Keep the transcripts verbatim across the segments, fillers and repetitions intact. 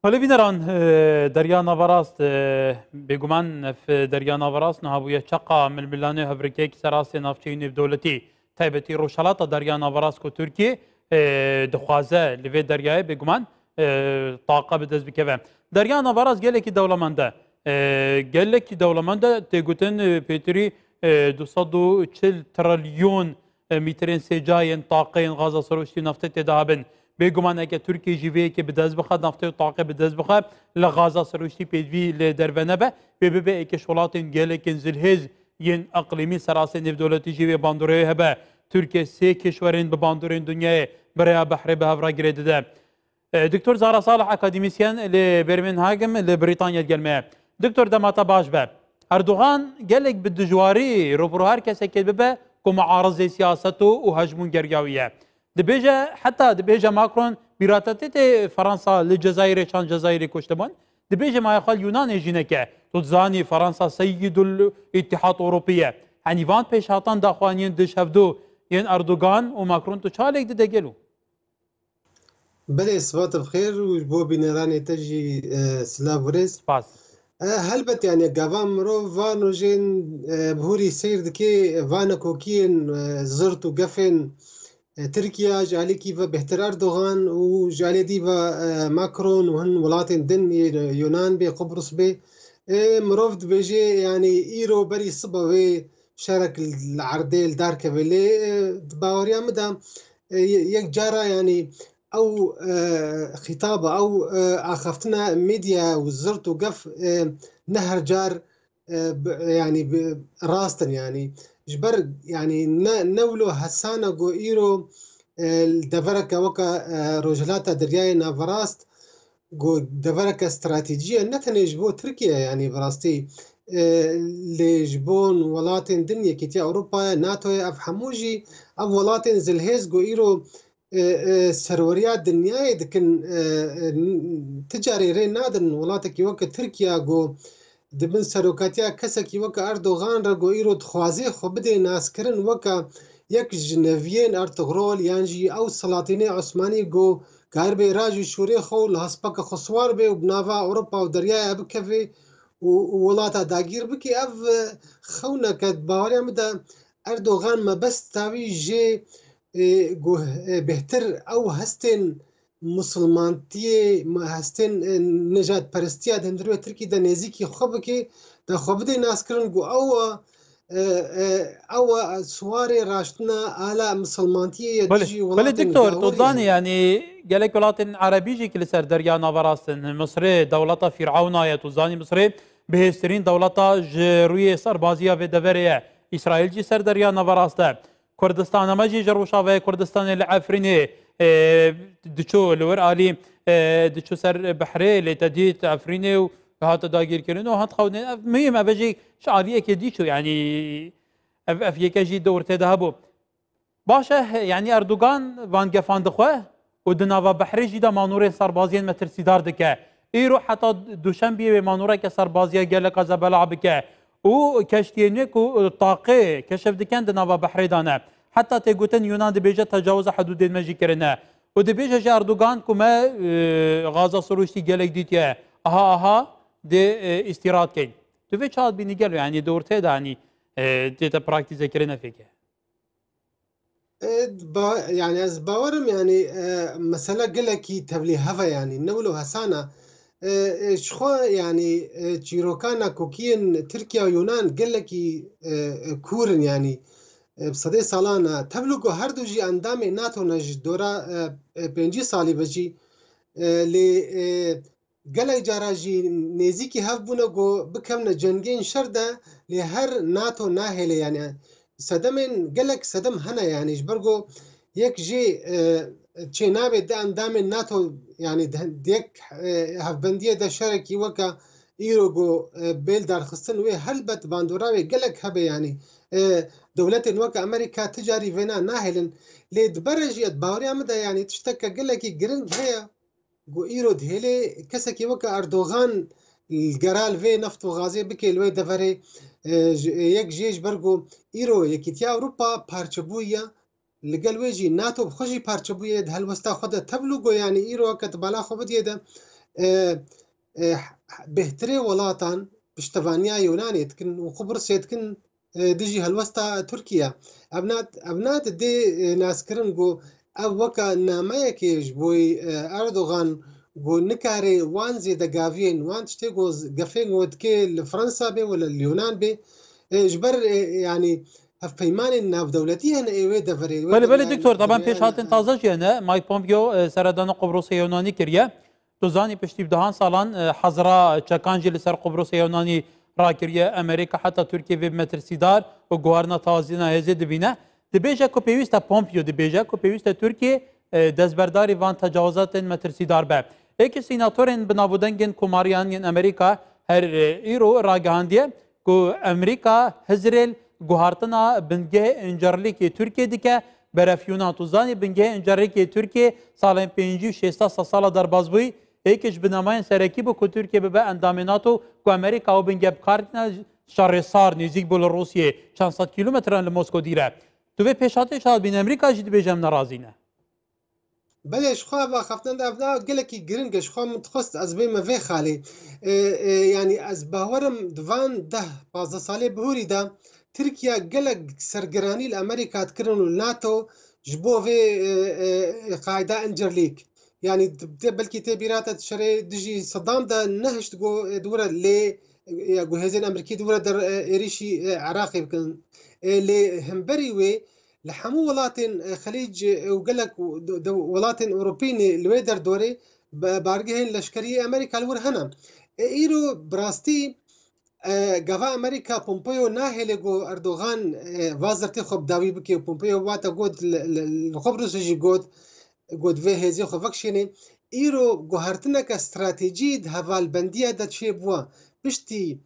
Belê bîneran, e, Derya Naverast, e, bêguman ev, e, Derya Naverast niha bûye çeqa milmilanê û hevrikeyek ser astê navçeyî nêvdewletî, taybetî Rojhelata Derya Naverast ku Tirkiye, e, dixwaze li vê deryayê bêguman, e, taqa bi dest bikeve. Derya Naverast gelekî dewlemend e. E, gelekî dewlemend e, tê gotin, e, pêtirî, e, du sed û çil trilyon e, mîtirên sêca yên taqê yên gaza serûştî û naftê tê de hebin. Bêguman heke Tirkiye jî vê yekê bi dest bixe, naftê û taqê bi dest bixe, li gaza serûştî pêdivî li derve nebe, wê bibe êkê ji welatên gelekên zilhêz yên eqlîmî ser astê nêvdewletî jî vê bandorê hebe. Tirkiye sê kişwerên bi bandorên dinyayê bi rêya behrê bi hev re girê dide. E, Doktor Zara Salih, akademîsyen li Birmingham li Brîtanya digel me ye. Doktor, dema te baş be. Erdogan gelek bi dijwarî rûbirû her kesekê bibe ku muarizê siyaset û, û hejmûn geriya wî ye. Dibêje, heta dibêje Macron, bîra te tê tê Fransa li Cezayirê çand Cezayirê kuştibûn. Dibêje, ma ya xwe li Yunanê jî neke. Tu dizanî Fransa seyîdul Îtîhad Ewropî ye. Henî van pêşhatan daxuyaniyên dij hevdu yên Erdogan û Macron tu çi alek dide gelo? Belê, sibat bi xêr û ji bo bîneranê te jî, e, silav û rêz. Spas. E, helbet, yani, gava mirov van rojên, e, bi hûrî seyr dike, van kokiyên, e, zirt û gefên, e, Tirkiye, ji alîkî ve bêhtir Erdogan û ji alê dî ve, e, Macron û hin welatên din, yê Yunan bê, Qubrus bê. E, mirov dibêje, yani, îro berî sibe wê şerek li erdê li dar keve. Lê, e, di baweriya min de, e, ye-, yek cara, yani, ew, e, xîtaba, ew, e, axaftina medya û zirt û gef, e, ne her car, e, bi, yani, bi, rast in, yani. Ji ber, yani, ne, ne wilo hesana ku îro, e, li devereke weke, e, Rojhilata Deryayê Naverast, ku devereke stratejî ye, ne tenê ji bo Tirkiye, yanî bi rastî, e, lê ji bo welatên din, Yekîtiya Ewropayê, NATOyê, ev hemû jî ev welatên zilhêz ku îro, e, e, serweriya dinyayê dikin, e, e, n-, ti carê rê nadin welatekî weke Tirkiye ku di bin serokatiya kesekî weke Erdogan re ku îro dixwaze xwe bidê naskirin weke yek ji neviyên Ertugrol yan jî ew Selatînê Osmanî ku karibê rajî şûrê xwe û li hespeke xwe siwar bê û bi nava Ewropa û deryaya bikeve û, û welata dagîr bike. Ev, e, xewneke di baweriya min de Erdogan mebesta wî jê, e, ku, e, bêhtir ew hestên misilmantiyê, hestên, e, nijadperestiya di hundirê Tirkî de nêzîkî xwe bike, de xwe bidê naskirin ku ew e, e, ew e siwarê raştina ala misilmantiyê ye dijî welatên Belê, Doktor, tu zanî, yanî gelek welatên erebî jî ki li ser Derya Naverast in. Misrê dewleta Fîrewna ye, tu zanî Misrê bihêztirîn dewleta ji rûyê serbaziya vê deverê ye. Îsraîl jî ser Derya Naverast e. Kurdistana me jî ji Rojavayê Kurdistanê li Efrînê, e, diçû li wir alî, e, diçû ser behrê, lê te dît Efrînê û hate dagîrkirin û hat xewnê. Ev muhîm, ev jî ji aliyekê dî çû, yanî ev, ev yeke jî di ortê de hebû. Baş e, yanî Erdogan van gefan dixwe û di nava behrê jî de manûrên serbaziyên metirsîdar dike. Îro heta Duşembiyê wê manûreke serbaziya geleka zebelax bike û keştiyên wê ku taqê keşif dikin di nava behrê de ne. Heta tê gotin Yunan dibêje tecawiza hidûdên me jî kirine. Û dibêje ji Erdogan ku me, e, gaza sirûştî gelek dîtiye. Aha, aha, dê, e, îstîrad keyn. Tu vê çawa dibînî gelo, yanî di ortê de, yanî, e, tête praktîze kirine fêke? E, ba-, yani ez bawerim yani, e, mesele gelekî tevlî hev e yani, ne wilo hesan e. E, e, ji xwe yani, e, çîroka nakokiyên Tirkiye û Yunan gelekî, e, e, kûr in yani. E, bi sedê salan e. Tevlî ku her du jî endamê NATO ne ji dora, e, e, pêncî salî ve jî, e, lê, e, gelek cara jî nêzîkî hev bûne ku bikevne cengên şer de, lê her NATO nahêle, yani sedemên gelek sedem hene, yani ji ber ku yek jê, e, çê nabe di endamên NATO, yani di, di yek, e, hevbendiyê de şerekî weke îro ku, e, bê lidarxistin wê helbet bandora wê gelek hebe, yani, e, dewletên weke Amerîka ti carî vêna nahêlin. Lê di ber re jî, ez baweriya min de, yani tişteke gelekî giring heye. Ku îro dihêlê kesekî weke Erdogan li gera li vê neft û gazê bike li wê deverê, e, ji, yek jê ji ber ku îro Yekîtiya Ewropa parçebûyî ye, li gel wê jî NATO bi xwe jî parçebûyî ye, di helwesta xwe de tevlû ku, yanî îro heke tu bala xwe bidiyê de, e, e, bêhtirê welatan piştevaniya Yunanê dikin û Qubrisê dikin, e, dijî helwesta Tirkiye. Ev na, ev na di dê, e, naskirin ku ev weke nameyekê ji bo, e, Erdogan ku nikare wan zêdegaviyên, wan tiştê ku z-, gefên ku dike li Fransa bê wala li Yunan bê, e, ji ber, e, yanî hevpeymanên navdewletî hene ê wê deverê, wê Belê, belê, deverê doktor, taban pêşhatin taze jî hene. Mike Pompeo, e, seredana Qubrisê Yunanî kiriye. Tu zanî, piştî bi dehan salan, e, hezra çekan jî li ser Qubrisê Yunanî rakiriye. Amerîka heta Tirkiye vê metirsîdar û guharina tazîna hêzê dibîne. Dibêje ku pêwîst e, Pompeo dibêje ku pêwîst e Tirkiye, e, destberdarî van tecawizatên metirsîdar be. Êkî sînatorên bi navûdengên Komariyan yên Amerîka her, e, îro ragihandiye ku Amerîka hizrê li guhartina bingehê încerlîkê Tirkiye dike. Beref Yunan, tu zanî, bingehê încerlîkê Tirkiye salên pêncî û şêsta sedsala derbas bûyî, êk ji binameyên serekî bû ku Tirkiye bibe endamê nato, ku Amerîka ew bingeh bi kar tîne. Şerê sar nêzîk bû li Rûsiyê, çend sed kîlometran li Mosko dîr e. Tu vê pêşhatê çawa dibînî? Amerîka jî dibêje em nerazî ne. Belê, ji xwe ev axaftin de ev da gelekî giring e. Ji xwe min dixwest ez bême vê xalê. E, e, yanî ez bawerim di van deh pazdeh salê bihurî de Tirkiye gelek sergiranî li Amerîka dikirin û li nato ji bo vê, e, e, e, qayda Incirlîk. Yanî tê, belkî tê bîra te şerê dijî Sedam de nehişt ku, e, di were lê, e, ku hêzên Amerîkî di were der, e, êrîşî, e, Iraqê bikin. E, lê hemberî wê li hemû welatên, e, Xelîc, e, û gelek û de, de, welatên Ewropî nê li wê derdorê be-, bargehên leşkerî yê Amerîka li wir hene. E, îro bi rastî, e, gava Amerîka Pompeo nahêle ku Erdogan, e, va zirtê xwe bi dawî bike û Pompeo wate got li, li, li Qubrisê jî got, got vê hêzê xwe vekişêne. Îro guhertineke stratejî di hevalbendiya de çêbûwa. Piştî,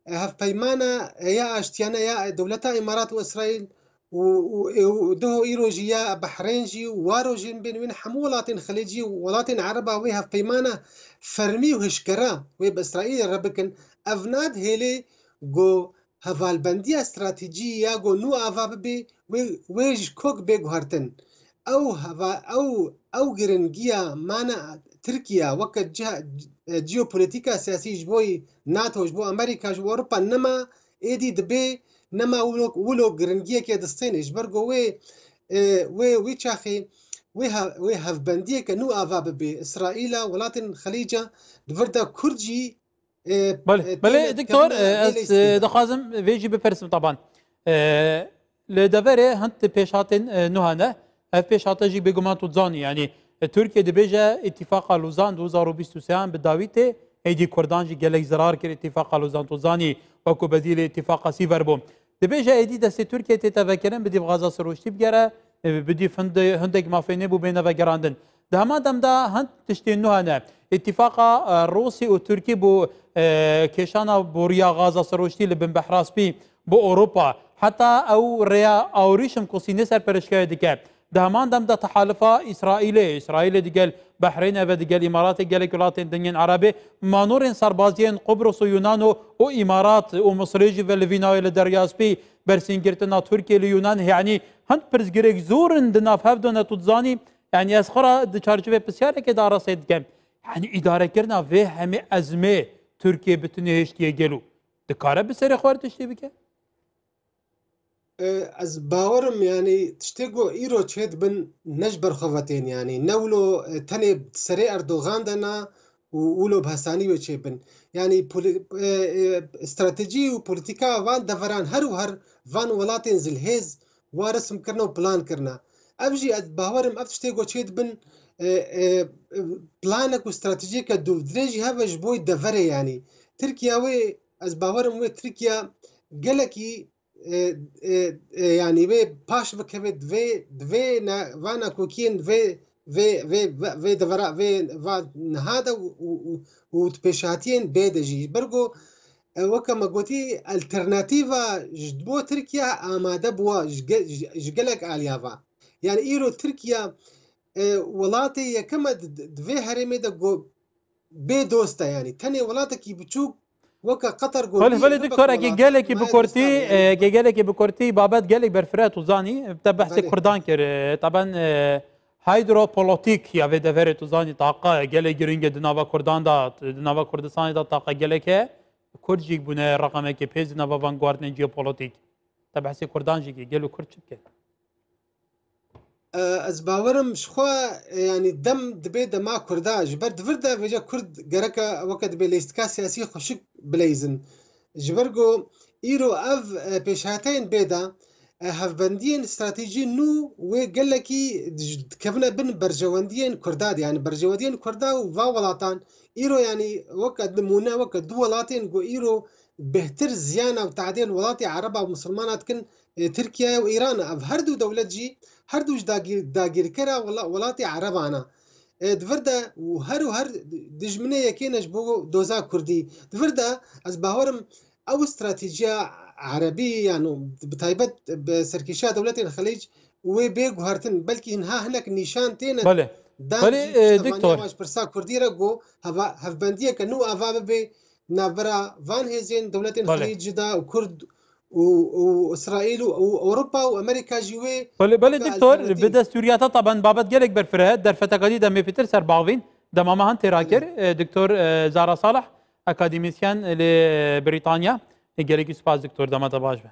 e, hevpeymana, e, ya aştiyane ya, e, dewleta Îmarat û Îsraîl û, û, û, û diho îro jî ya Behrên jî û waro jî bên wên hemû welatên Xelîcî û welatên Ereba wê hevpeymana fermî û hişkera wê bi Îsraîlê re bikin. Ev nadihêlê ku hevalbendiya stratejî ya ku nû ava bibe, wê, wê ji kok bê guhertin. Ew heva-, ew, ew giringiya mana Tirkiye weke cih-, e, jeopolîtîka siyasî ji bo nato, ji bo Amerîka, ji bo Ewropa nema, êdî dibê nema wilo, wilo giringiyeke distêne. Ji ber ku wê, e, wê, wê çaxê, wê he-, wê hevbendiyeke nû ava bibe. Îsraîla, welatên Xelîca, di vir de Kurd jî, e, Belê, e, belê, têne doktor, dikevine e, ez, e, lêstina. Dixwazim vê jî bipirsim, taban. E, li deverê hind pêşhatên, e, nû hene. Ev pêşhate jî bêguman tu dizanî, yanî, e, Tirkiye dibêje Îtîfaqa Lozan du hezar û bîst û sê an bi dawî tê, êdî Kurdan jî gelek zirar kir Îtîfaqa Lozan, tu zanî, wekû bedîlê Îtîfaqa Sîver bû. Dibêje êdî destê Tirkiye tête vekirin, bidî bi Gaza Siroştî bigere, e, bidî hinde-, hindek mafê nê bû bêne vegerandin. Di heman dem de hin tiştên nû hene. Îtîfaqa, e, Rûsî û Tirkî bû, e, kêşana boriya Gaza Siroştî li bin Behra Spî bo Ewropa. Heta ew rêya awirîşim ku Sînê serperiştgehê dike. Di heman dem de tehalifa Îsraîlê, Îsraîlê digel Behrênê ve, digel Îmaratê, gelek welatên dingên Erebê, manorên serbaziyên Qubris û Yunano û Îmarat û Misirê jî ve li vî navê li Derya Spî bersîngirtina Tirkiye li Yunan, yanî hin pirsgirêk zor in di nav hev de ne tu dizanî, yanî ez xwe ra di çarçovê pirsyareke de arastê dikim. Yanî îdarekirina vê hemê ezmê Tirkiye bi tinê hiştiye gelo dikare bi serê xwe re tiştê bike? E, ez bawerim, yanî tiştê ku îro çêdibin ne ji ber xwe ve tên, yanî ne wilo, e, tenê serê Erdogan de ne û wilo bi hesanî wê çêbin. Yanî poli-, e, e, stratejî û polîtîka van deveran her û her van welatên zilhêz wa resim kirine û plan kirine. Ev jî ez bawerim ev tiştê ku çêdibin, e, e, planek û stratejiyeke dûvdirêj jî heve ji bo deverê, yanî Tirkiye wê, ez bawerim wê Tirkiye gelekî e, e, e, yanî wê paş bikeve, divê, divê ne, va nakokiyên vê, vê, vê, vê, vê devera, vê va niha de û, û, û, û di pêşhatiyên bê de jî. Ji ber ku, e, weke me gotî, alternatîva ji bo Tirkiye amade bûwa ji ge-, ji, ji gelek aliya va. Yanî îro Tirkiye, e, welatê yekem e di, di, di vê herêmê de ku bê dost e, yanî tenê welatekî biçûk weke Qeter got. Belê, belê, doktor, eke gelekî bi kurtî, e, eke gelekî bi kurtî babet gelek berfireh, tu zanî, te behsê Kurdan kir, e, taban, e, Hydropolitik ya vê deverê tu zanî taqa gelek giring e di nava Kurdan de, di nava Kurdistanê de taqa gelek e. Kurd jî bûne reqemekê pêz di nava van guhardinên jeopolitîk. Te behsê Kurdan jî kir, gelo Kurd çi dike? Ez bawerim ji xwe, yanî dem dibe dema Kurda. Ji ber di vir de vêca Kurd gereke weke dibe leyistika siyasî xweşik bileyzin. Ji ber ku îro ev, e, pêşhateyên bê de, e, hevbendiyên stratejî nû wê gelekî dij-, dikevine bin berjewendiyên Kurda de. Yanî berjewendiyên Kurda û va welatan îro, yanî weke nimûne, weke du welatên ku îro bêhtir ziyana û tadên welatê Ereba û Misilmana dikin, e, Tirkiye û Îran e. Ev her du dewlet jî, her du ji dagîr-, dagîrkera wela-, welatê Ereban e. E, di vir de û her û her dijminê yekê ne ji bo doza Kurdî. Di vir de ez bawerim ew stratejiya Erebî, yan bi taybet bi serkêşiya dewletên Xelîc wê bê guhertin. Belkî hinha hinek nîşan têne Belê. dan Belê, jî e, piştevaniya doktor. wan ji pirsa Kurdî re ku heva-, hevbendiyeke nû ava bibe navbera van hêzên dewletên Belê. Xelîc de û Kurd û, û Îsraîl û, û Ewropa û Amerîka jî wê Belê, belê weke doktor, alternatîf. Bi destûriyata te ben babet gelek berfireh e, derfetekadî demê pêtir ser bavîn, dema me han têra kir. E, doktor, e, Zara Salih, akademîsyen li Brîtanya. E, gelekî spas doktor, dema te baş be.